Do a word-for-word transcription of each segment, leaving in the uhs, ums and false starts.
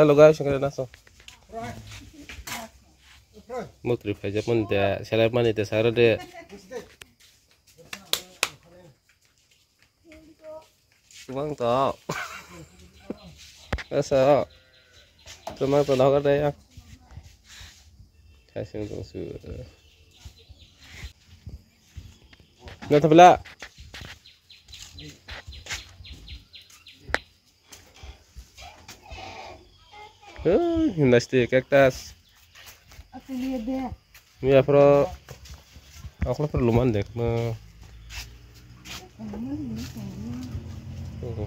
Hello guys, ang naso. Mukri phaijak mani de, selai mani de, sara de. Tumang to. Asa. Tumang to nogar de ya. Kasing tong su. Na tabla. Hei, nasty cactus. Ni aphro, aphro pura luman dek ma. Oh,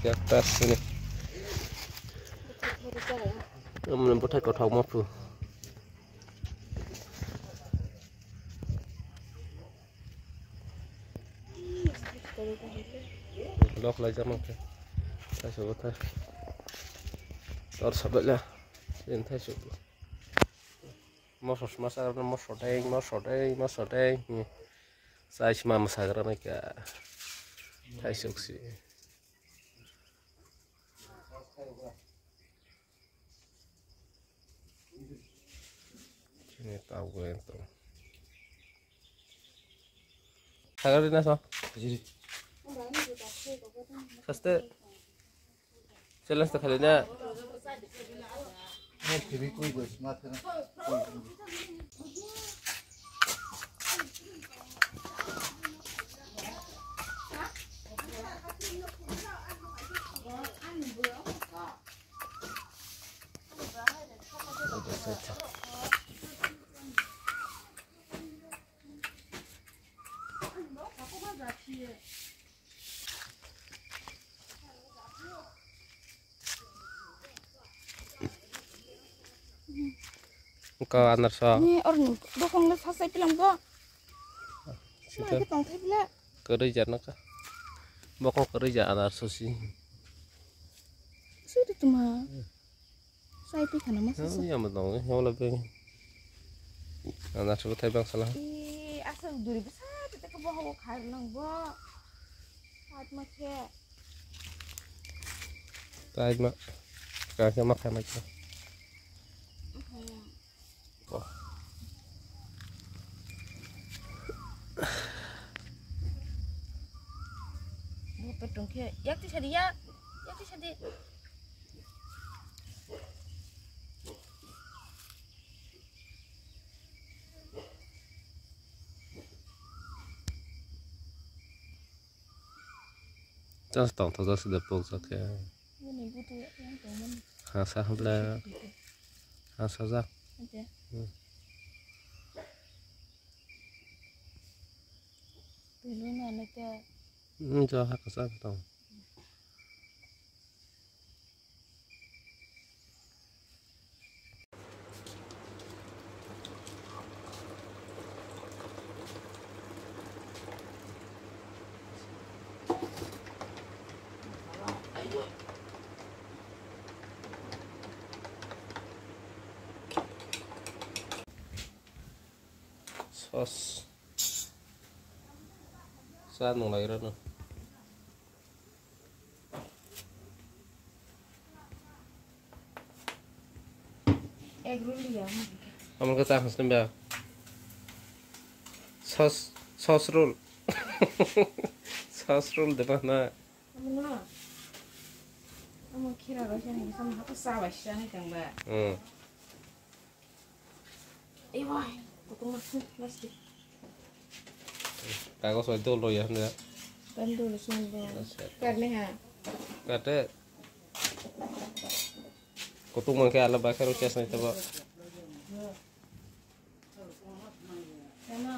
cactus ni. Amne buthai kothok ma phu. Lok lai jama khe. Thai sugo thai. Tor sabela. Din thai sugo. Moso sma sagra moso deng, moso deng, moso deng. Sai sma ma sagra na kya. Thai suksi. Chini tau gue to. Sagar dina so. Saste. Challenge to khali na. Ka anar sa. Ni or ni bokong le sasai pilang bo. Sita. Lagi tong thai pila. Kwrwi jar naka. Bokong kwrwi jar anar sosi. Sui de tuma. Sai pi khana ma sasa. Ya ma tong ya wala be. Anar so thai bang sala. I asal duri besa tete ko bo khai nang bo. Hat ma khe. Thai ma. Ka khe ma khai ma khe. Bupe tongkhe yak tisa di yak, yak tisa di. Chas tong tho chas de pok chak khe. Bini butu yang tongmani. Ha sa hable. Ha sa jak. Aja. Hmm. Bini na na kya. Hmm, jo ha ka sa tong. Sos. Sa nung lai rano. Egg roll liya. Amon ka ta hasne ba. Sauce, sauce roll. Sauce roll de ba na. Amon na. Amon khira ro sani sama hapa sa ba sani tang ba. Hmm. Ewa, kutung mas mas di. Kagos bai dol roi ya hwnda. Kan dol sini bo. Acha. Karne ha. Kate. Kutung mangke ala bakar ucias nai tabo. Sama